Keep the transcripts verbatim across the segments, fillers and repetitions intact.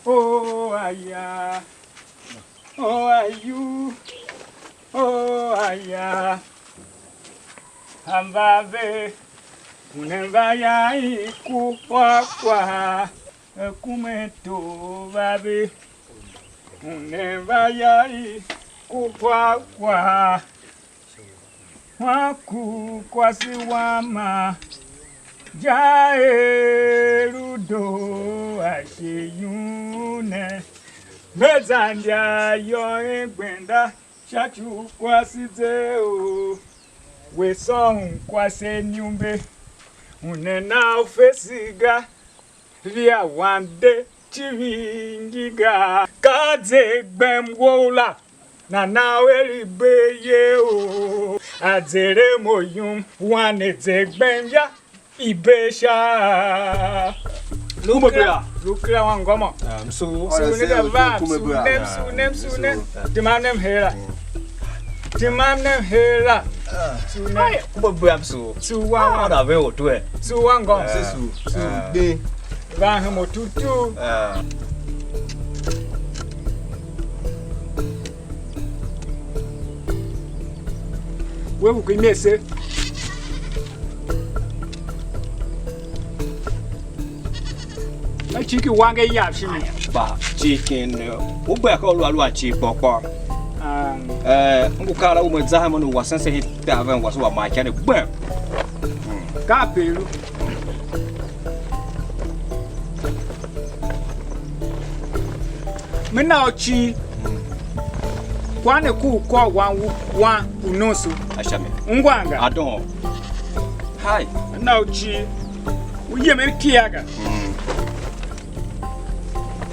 Oh aya, oh ayu, oh aya, amba ve, unem va ya i ku kwagh kwagh, a kume to va ve, unem va ya i ku kwagh kwagh. Wan ku kwase wam ma, ja er u doo ashe yum ne. Me za inja yô, en gbenda sha ci u kwase ze o, we sôhon kwase nyumbe, u ne na u fese ga. Via wande civir ngi ga, ka a ze gbem wou la, nana u er iber ye o, a zerem u yum, wan ne ze gbem ya, iber sha. Lu kera, lu kera wan ngômô. Su ne da va, su nem, su nem, su nem. Tima nem hera. Tima nem hera. Su nem. Ai, kuma bea msu. Su wa wa. Ana ve o tu e. Su wa ngô. Se su, su de. Va hem o tutu. We u ki mese. Ka cii ki wange yav shimi. Kpa cii kin ne. U bea ka u lu a lu a cii kpôr kpôr. Ah. Eh, ngu kar la u me za hemen u wasen se hitaven wase wa ma ican ne gbem. Ka pe lu. Me na u cii. Kwan ne ku u kôr wan u, wan u nomso. Ashami. Ungwan ga. Adon. Hai. Na u cii. U yemen kia ga. Mm.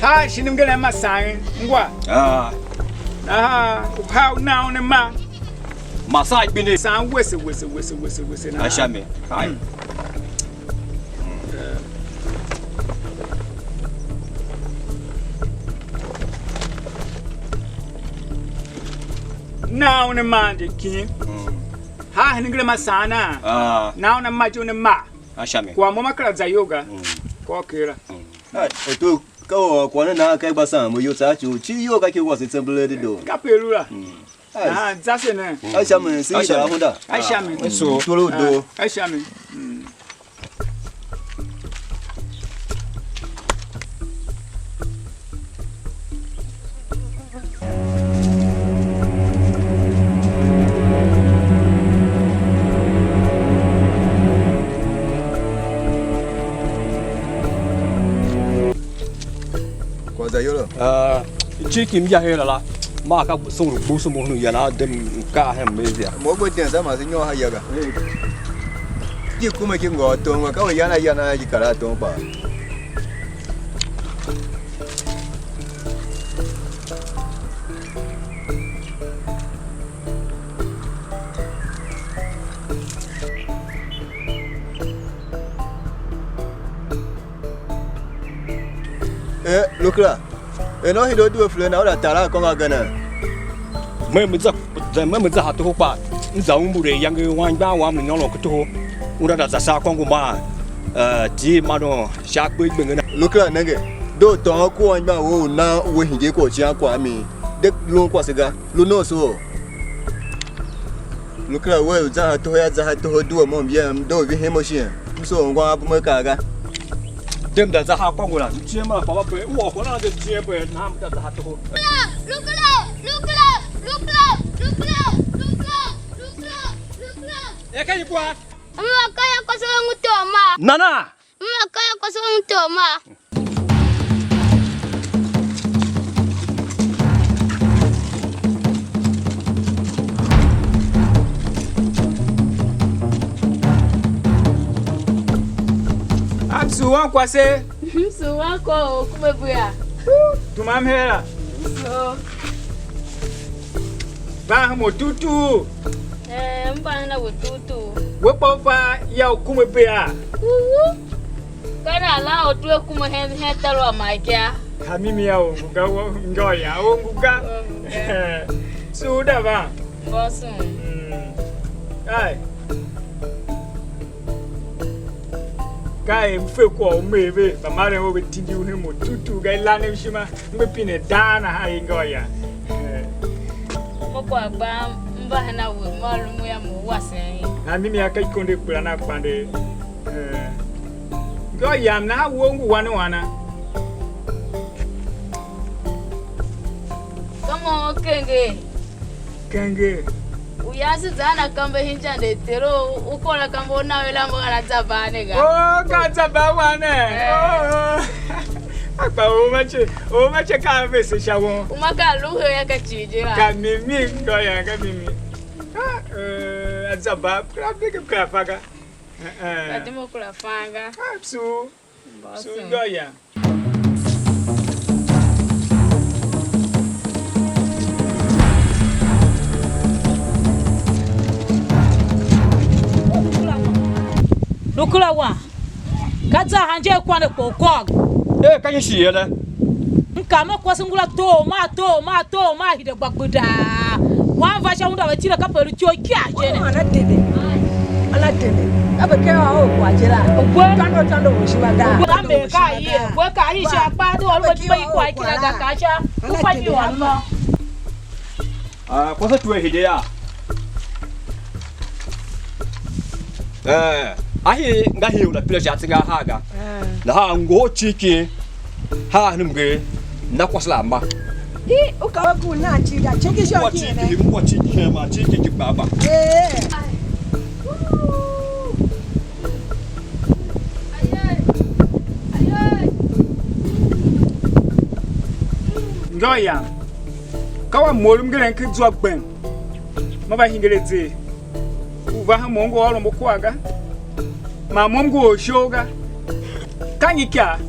Hai, shi ne mngerem ma sangen. Ngwa. Ah. Nahan u ha u na un ma. Ma sa gbine. San wese, wese, wese, wese, wese na. Ashami. Hai. Mm. Na un ma ndi kin. Mm. Ha, hingir ma sana. Ah. Na un ma ju ne ma. Ashami. Kwa mo ma kera za yoga. Mm. Kwa kera. Mm. Ai, oto, ka wa kwa ne na ka gba san mo yo sa chu. Chi yo ka ki wa se tsembele de do. Ka pe lu la. Mm. Ai. Ah, za se ne. Ashami, si da hunda. Ashami. So. Tolo do. Ashami. Mm. Kwagh za yô. Ah, icigh ki m ya her la, maa ka sunguru gbusu mo hunu yan a dem mkaa hen mezia. Mo gbe den za ma se nyôr ha yaga. Ki kuma ki ngôôr tom ga, ka u yan a yan a ki kar a tom kpaa. Eh, Lukera, er u hide u due fule na, u da tar a akôngo agen a? Me, me za, me, me za ha toho kpa, m za umbur er iyange anmgbian wam ne nyôron ku toho, una da za sha akôngo maa, eh, tii ma no sha akpe gbenge na. Lukera, nenge, de u tôôn ku anmgbian wou u nan u we hingir kwagh u cian kwagh mi, de lun kwase ga, lu nomso. Lu kera wer u zan ha toho yô, za ha toho due mo myem, m doo vihin mo shin, m soo ungwan abumekaa ga. De m da za ha akôngo la, m cie man kpa va pe, u ôr kwagh na de cie pe, nahan m da za ha toho. Lu kera, lu kera, lu kera, lu kera, lu kera, lu kera, lu kera. E ka ikwa? M va ka ya kwase u ngu tom ma. Nana! M va ka ya kwase u ngu tom ma. A m sugh wan kwase. M sugh wan kwagh u kume bria. Tumam her la. M sugh. Van mo tutu. Eh, m van a we tutu. We kpa u fa ya u kume bria. Uwu. Ka nan lan u due kuma hen, hen tar u a ma ikya. Ha mimi a ongo ga, wo, ngô ya ongo ga. Ongo ga. Su u da va. Ngôson. Mm. Ai. Ka er m fe kwagh u mer ve, mbamaren ou ve tindi u hen mo tutu ga, i lanem ishima, m gbe pine dang nahan i ngô ya. Eh. Mo kwagh gba m va hen a we, mo a lu mo ya mo wasen ye. Na mimi a ka ikondo kpela na kpande. Eh. Ngô yam nahan wo ngu wan u ana? Ka mo kenger. Kenger. U yase zan akambe shin ityande i Ter u, u kôr akambe u na u yila mo ana za van ne ga. Oh, ka za van wan ne. Eh. Oh. Akpa u ma che, u ma che ka vese sha won. U ma ka lu he ya ka cii je la. Ka mimi, ngô ya, ka mimi. Ah, eh, a za van, kura bege kura fa ga. Eh, eh. Ka dimo kura fa ga. Ah, su. Su ngô ya. Lu kera wan, ka za han je kwande kpo u kôr. Ee, ka nyi shi ye ne? M kaa me kwase ngula too maa, too maa, too maa, hide gba gbedaa. Wan va sha unda ve tile kape lu ityough ikyaa je ne. Ana tende. Ana tende. Kape ke a o kwagh je la. Ogwe. Tando tando u shiwa ga. Ogwe ka me ka ye. Ogwe ka i sha kpa de ôr ve kima i kwagh kila ga ka sha. Ku pa nyi ôr mo. Ah, kwase tue hide ya. Eh, ahi nga hi una pila sha atsinga ahar ga. Nahan ngohol cii ki haa hen mnger, na kwase la ma. Di, u ka we ku nan cii ga, cii ki sha u ki ne. Cii ki, cii ki hen ma, cii ki ki kpaa ba. Eh. Ngô yam, ka wa mor mngerem ken zwa gbem. Ma va hingir a zer. U va hen mo, u ngu ôron mo kwagh ga, man mo m ngu orshou ga. Ka nyi ikav?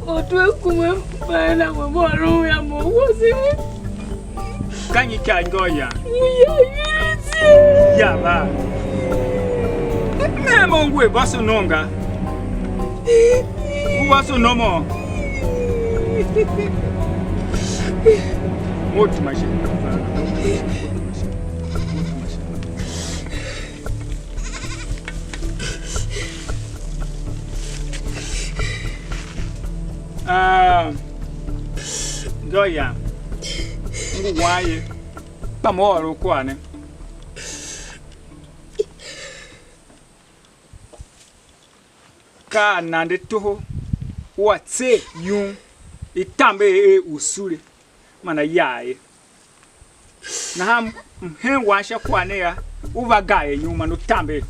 Ortwer kuma mbaen a we, mo ôron ya mo wase. Ka nyi ikav ngô ya? Mo ya yila iti. Ya va. Ne mo ngu a vôso nom ga. U vôso nom o? Mo tuma shi. Ah, ngô yam, m ngu wan ye, kpa mo ôr u kwagh ne. Ka a nande toho u a tser yum i tamber er u sule man a yar ye. Nahan m hen wan sha kwagh ne yô, u va gar er yum man u tamber.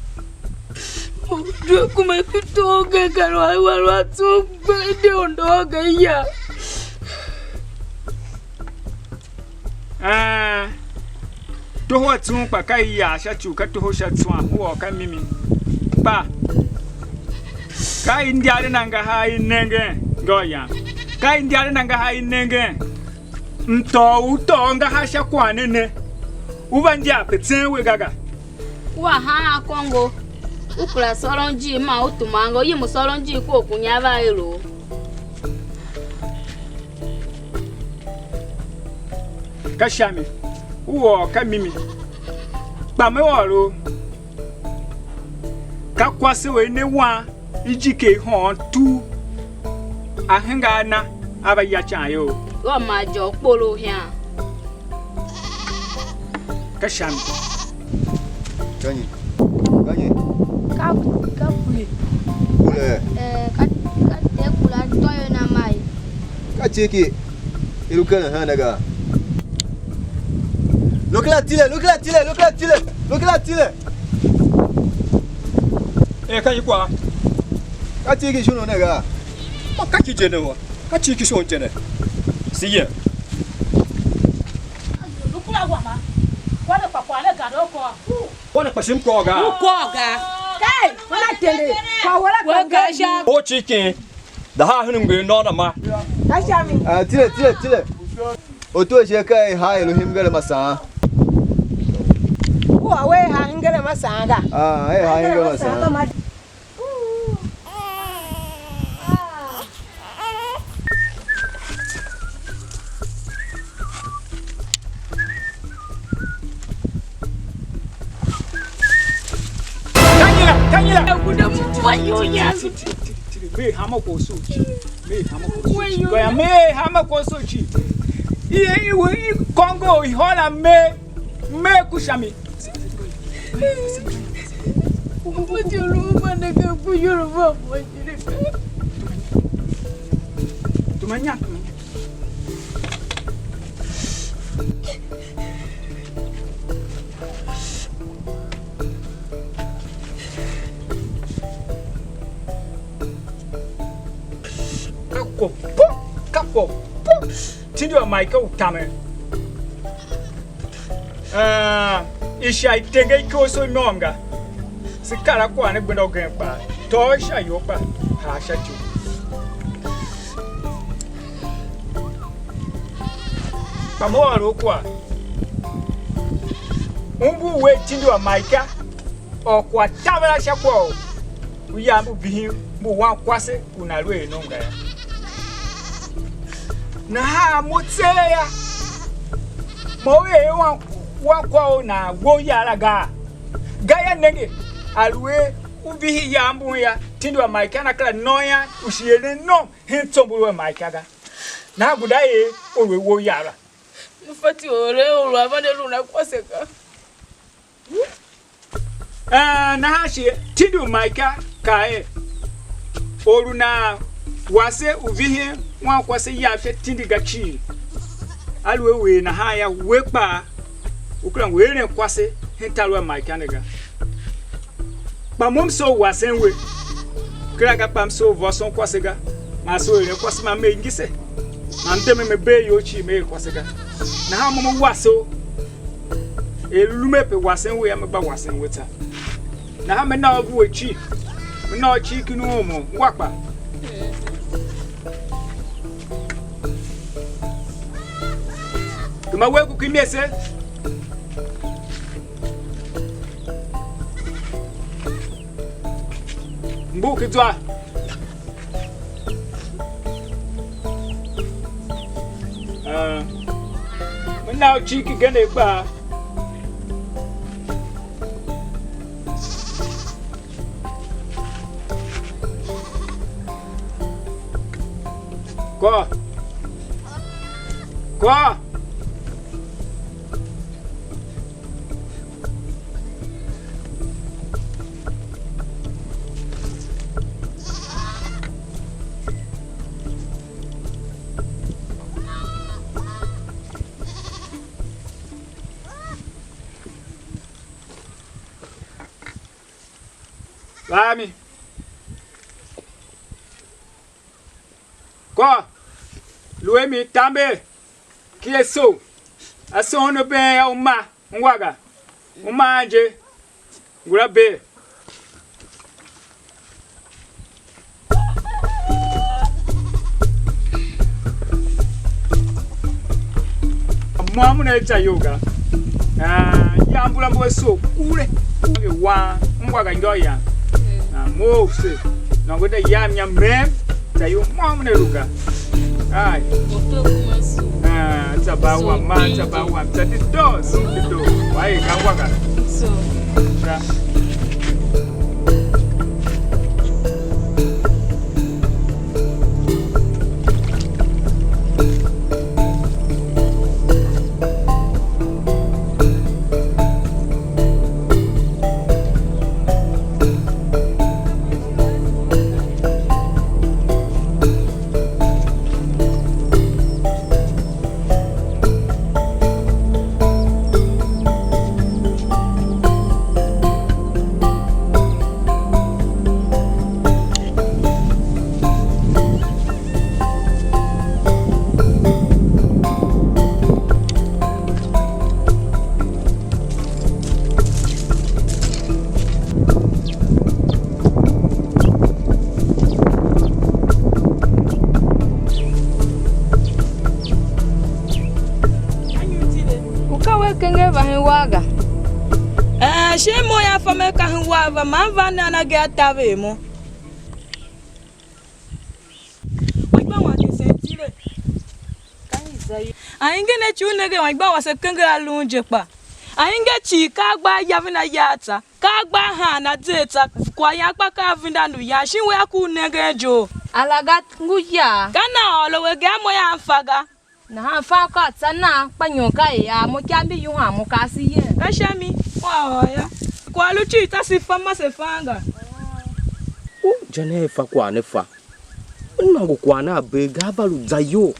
Mo due kuma ku too gen, ka lu a lu a tso gbe de u ndôô gen ya. Ee, toho a tsughun kpa ka i yar sha ci u ka toho sha tswan, u ôr ka mimi. Kpa ka i ndyaren angahar i nengen, ngô yam. Ka i ndyaren angahar i nengen. Mtôô u tôô angahar sha kwagh ne ne, u va ndyar pe tsen we ga ga. Kua haan akôngo, u kera sôron ijir man u tuman ga, u yem u sôron ijir kua u kunya va er u. Ka sha mi, u ôr ka mimi, kpa me ôr u, ka kwase u a ne wan ijike i hôôn tugh, a henge a na, a va ya ican you. Wea maa jôr kporou hian. Ka sha mi. Ka nyi? Ka nyi? Ka, ka kule. Kule. Eh, ka, ka te kula tôyon a mai. Ka ciki i lu keren hen ne ga? Lu kera tile, lu kera tile, lu kera tile, lu kera tile. Eh, ka nyi kwagh? Ka ciki shon u ne ga? Ma ka ki je ne wa. Ka ciki shon je ne. Si ye. Lu kura wama. Kwagh ne kpa kwagh ne gande u kôr. Kwagh ne kpa shi m kôr ga. U kôr ga. Kai, una tende. Kwa wala we kwa ga sha. O chicken. Daha hen mnger nôngo ma. Ka sha mi. Ah, tile, tile, tile. Ortwer ishe ka i ha i lu hingir ma saan. U a we ha hingir ma saan ga. Ah, i ha hingir ma saan. Tiri, tiri, tiri, tiri, me hama kwagh soo cii. Me hama kwagh soo cii. Kaya me hama kwagh soo cii. I, i, i, i kongo i hôla me, me ku sha mi. Tuma nya, tuma nya. Ka kwagh bo, ka kwagh bo. Tindi wa Maika u tamen. Ah, i sha i tenge ikoso i môm ga. Se kar a kwagh ne gbenda ugen kpaa. Tôô sha ior kpa haa sha ci u. Kpa mo ôr u kwagh. U ngu we tindi wa Maika, ôr kwagh taver a sha kwagh u ya mbu vihin mbu wankwase u nan lu er nom ga yô. Nahan mo tseegh yô, mo u er wan, wankwagh u nan we u ya la gaa? Gayô, nenge, a lu er u vihi ya mbun yô, tindi wa Maika na kera nôôn yô, u shi eren nom hen tsombor u a Maika ga. Nahan guda er u lu a we u ya la. Lu fatyô u eren u lu a vande lu na kwase ga. Ah, nahan shi tindi u Maika kaa er: Or u nan wase u vihin wankwase yav sha tindi ga cii, aluer u er nahan yô, we kpaa u kera ngu eren kwase hen tar u a Maika ne ga. Kpa mo m soo wasen we, kera ga kpa m soo vôson kwase ga, man soo eren kwase, man m er ngise, man m de me, me bee iyol cii, me er kwase ga. Nahan mo me wase u, er lu me pe wasen we yô, me gba wasen we tsô. Nahan me na u vue cii, me na u cii kin u omo ngwa kpa. Gema we ku kimese. Mbu ki zwa. Ah, me na u cii kigenegh kpaa. Kwagh. Kwagh. Va a mi. Kô, lu a mi tamber, ki a soo, a soon a been yô, u ma, ungwa ga, u ma an je, ngula bee. Môm una a za iyol ga. Ah, ya mbula mbu a soo kure. Nge wan, ungwa ga ngô yan. Ah, mo se. Nôngo da yam nyam mem. Za iyol môm una lu ga. Ai. Ah, za ba wam, ma za ba wam. Za di do, su di do. Wa e ga ungwa ga. So. Za. U ka we kenger va hen war ga? Ee, shin mo yô, fa me ka hen war va, man va nan agee a taver mo. Wanjgba wam tesen tile. Ka i za ye. Ainge ne ci u nenge wanjgba wase kenger a lun je kpa. Ainge cii ka a gba a yaven a yar tsa. Ka a gba a haan a zer tsa. Kwaghyan kpa ka a venda ndu yan, shin wea ku u nengen je? Alagat ngu ya. Ka nan ôr we ga, mo yan fa ga. Nahan fa ka tsa nan, kpa nyon ka ya, mo ka mbi yuhan mo ka se yen. Ka sha mi, mo a ôr ya. Kwagh lu cii, ta se fa, ma se fan ga. U je ne fa kwagh ne fa. U nôngo kwagh ne a bee ga, a va lu za iyol.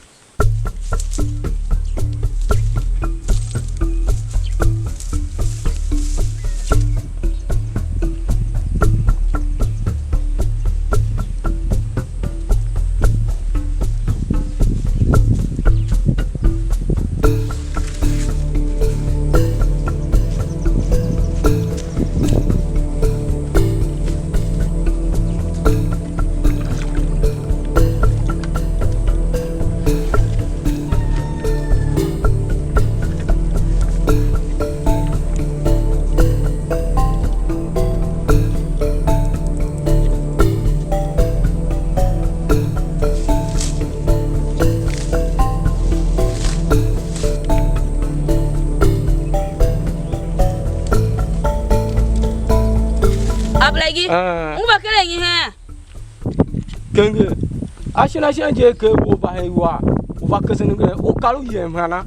Ablagi, ah, ngu va keren nyi hen? Kenger, ashen ashen je ker u va hen iwar, u va kesen nenge, u kar u yem hana?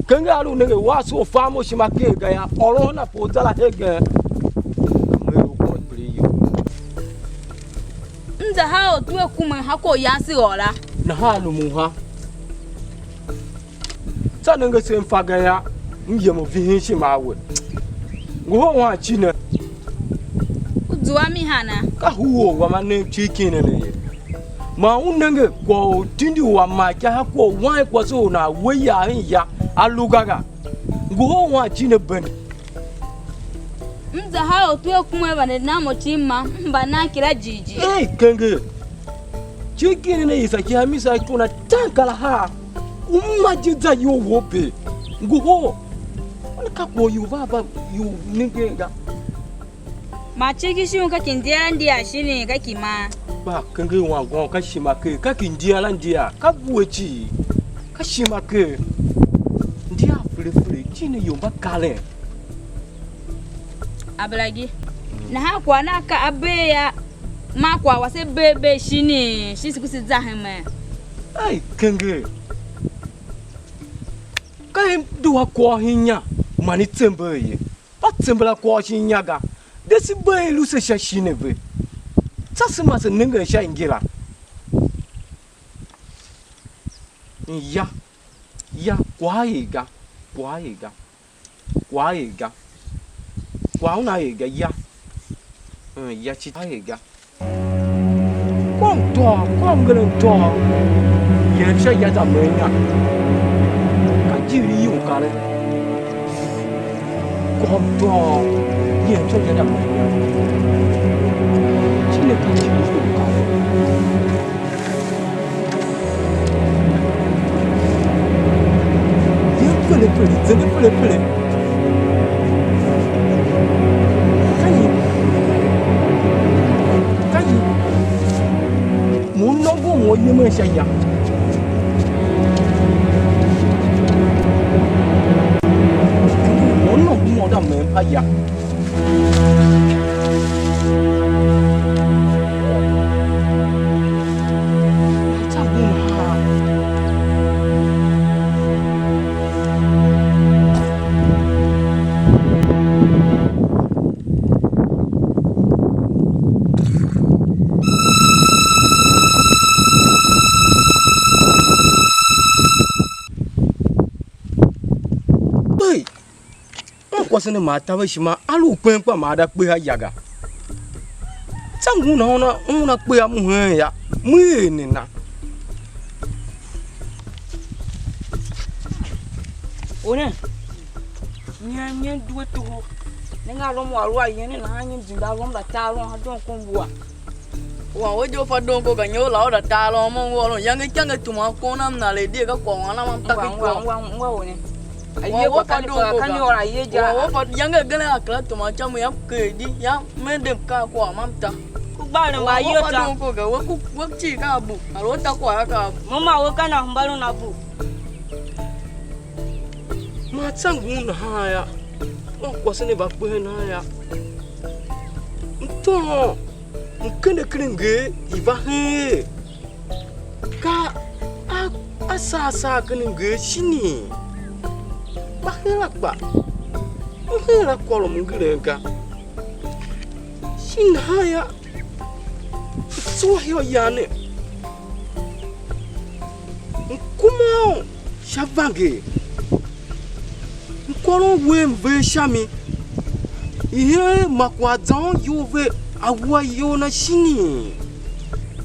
Kenger a lu nenge, wase u fa mo ishima ker ga yô, ôron hen ape u za la hegen. Me lu kon pili you. M za haa ortwer kumen ha kwagh u yan se ôr la. Nahan a lumun ha. Tsô nenge se m fa ga yô, m yem u vihin ishima a we. Ngohol wan ci ne. U zua mi hana? Ka huor wam a nem cii kin ne ne ye. Man u nenge kwagh u tindi u a ma ikaha kwagh u wan kwase u nan we yar hen ya a lu ga ga. Ngohol wan ci ne bende. M za haa ortwer kumen vande nan mo tim ma, m hemba nan kera jighjigh. Ei, kenger. Cii kin ne Isaki a misa ikuna tan kar ahar. U ma je za iyol wou pee. Ngohol. Wani ka kwagh u va va u nengen ga. Man cii ki shon ka ki ndia ndia shinii, ka ki ma? Kpa kenger wangôm ka shima ker, ka ki ndia la ndia, ka bue cii, ka shima ker. Ndia fere fere, cii ne ior mba karen. Ablagi. Nahan kwagh na ka a bee ya, man kwagh wase bee bee shinii, shin se ku se za hemen. Ai, kenger. Ka i dua kwagh shin inya man i tsember ye. Mba tsembera kwagh shin inya ga, de se bee i lu se sha shighe ve. Tsô se ma se nenge sha ingi la. Ya, ya, kwagh a er ga, kwagh a er ga, kwagh a er ga, kwagh una er ga, ya. Mm, ya ci a er ga. Kom tôô, kom ngeren tôô, yem sha ya za meen inya. Ka ijiir i yum karen. Kom tôô, yem sha ya za meen inya. Cine ka ijiir i yum karen. Yem pere pere, zende pere pere. Ka nyi? Ka nyi? Mo u nôngo mo u yemen sha ya. Mo u nôngo mo u da mem a ya. Hey! Un kwase ne ma a taver ishima, a lu u kpen kpa ma a da kpe a ya ga. Tsô ngun una, una, una kpe a mo hen ya, mo er ne na. One, nyen, nyen due toho. Nenge a lom u a lu a yen ne nahan, nyi m zinga a lom la tar lom a don kon wua. Wan we je u fa dongo ga, nyi u la u da tar lôôn mo u ôron iyange ikange tuma kon a mna le di ka kwagh u ana ma m ta ki kwagh. Ngwa, ngwa, ngwa, one. Wan we fa dongo ga. Wan we fa iyange ageren a kera tuma cha mu yam ker di, yam me dem ka kwagh ma m ta. Ku gba ne mba ayol ta. Wan we fa dongo ga, we ku, we cii ka a bu, a lu ta kwagh ya ka a bu. Mo ma we ka na hemba lu na bu. Man tsô ngun nahan yô, un kwase ne va kpe nahan yô, m tôôn mkende ken mnger i va heen er, ka a, a saa saa ken mnger shinii? Mba heen la kpa, m heen la kôrom ngeren ga. Shin nahan yô, m tsuwa ihiar yam ne, m kuma un sha vanger, m kôron uwegh m ver sha mi, i hen ma kwagh zôôn iyol ve a wua iyol na shinii?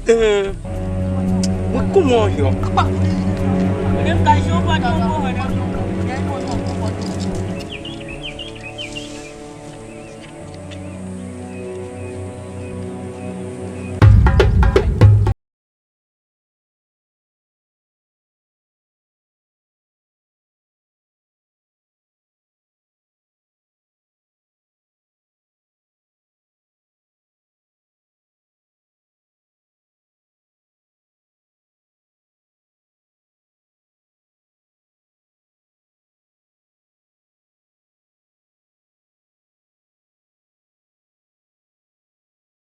Ee, we kuma un yô.